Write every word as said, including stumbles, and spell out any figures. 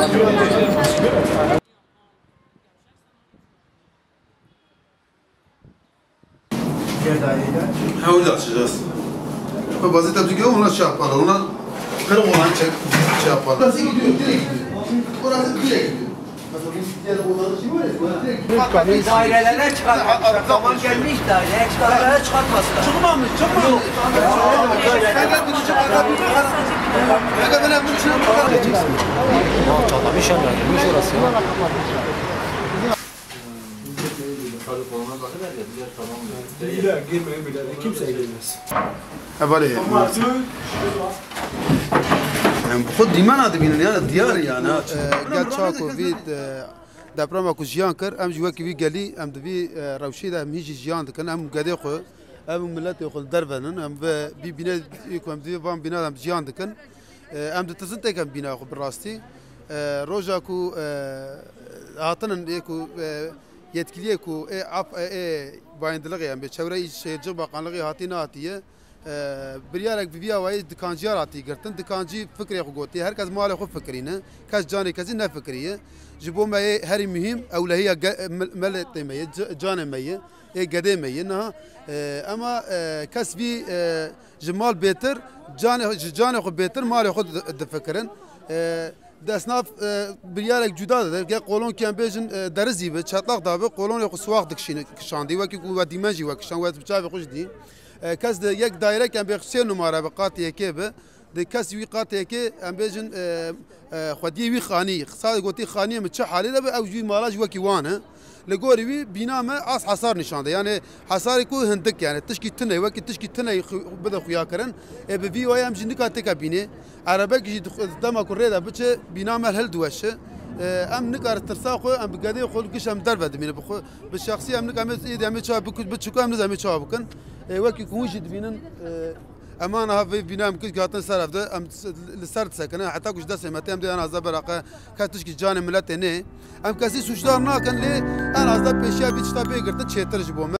Ha, öyle açacağız. Ha, bazı tabii ki onlar şey yaparlar. Onlar kırık olan çek, şey yaparlar. Orası gidiyor, direkt gidiyor. Orası direkt gidiyor. Mesela bu diğer odanın şeyi var ya, orası direkt gidiyor. Dairelere çıkar. Tamam, gelmiş daireye çıkar. Daireye çıkartmasın. Çıkmamış, çıkmamış. Yok. Fakat bunu çıkartabilir. Fakat böyle bunu çıkartabilir. Çatlamış, yanmış orası. Bile girmeyin bile de kimse girmez. Hevalê. Em bi xwe dîmena dibînin, yani diyar e yani. E, gel çawa ku vî, e, deprema ku jiyan kir, em jî wekî vî gelî, em di vî, e, rewşê de em hîn jî jiyan dikin, em gedê xwe, em miletê xwe li derve nin, em bi vî bînê ku em di vî van bîna de em jiyan dikin. E, em ditirsin têkin bîna xwe bi rastî. E, roja ku, e, hatinin ê ku, e, yetkiliyê ku ê ap-, e, ê bayindilixê em bê çewre î şêrcix bakanlixê hatî nehatiye. E, biryarek bi vî awayî dikanciya hatî girtin. Dikancî fikrê xwe gotiye. Her kes malê xwe fikirîne. Kes canê kesî nefikiriye. Ji bo me yê herî muhîm ewlehiya ge-, mil-, miletê me ye, c-, canê me ye, ê gedê me ye. Niha, e, ema, e, kes vî, e, ji mal bêtir, canê, ji canê xwe bêtir malê xwe di-, difikirin. E, desnav, e, biryarek cuda dide. Ge qolonkî em bêjin, e, derizî bi, çetlaq da bi, qolonê xwe siwax dikişîne, kişandî. Wekî ku we dîmen jî we kişand, we bi çavê xwe jî dî. E, kes di yek dairek em bê sê numare bi, qatê yekê bi, di kes wî qatê yekê em bêjin, e, e, xwediyê wî xanî. Qisa gotî xaniyê min çi halê de bi, ew jî mala jî wekî wan e. Li gorî wî bîna me az hesar nîşan de. Yani hesarê ku hindik yani tişkî tune, wekî tişkî tune xu-, bide xuya kirin. E, bi vî wayê em jî nika têke bînê. Erebek jî dix-, dema ku rê de biçe, bîna me hil diweşe. E, em nika tirsa xwe, em bi gedê xwe giş em derve dimîne. Bi xwe, bi şexsî em nika em ê, êdî em ê çawa biku-, biçiku em nizanin em ê çawa bikin. E, wekî ku hûn jî dibînin, e, em ana vê bîna em kir hatin ser ev de, em s-, li ser disekinin. Heta ku ji destê me tê, em dê en azda beraqe kes tişkî canê miletê nê. Em kesî sûcdar nakin, lê en azda pêşiya vî tişta bê girtin çêtir ji bo me.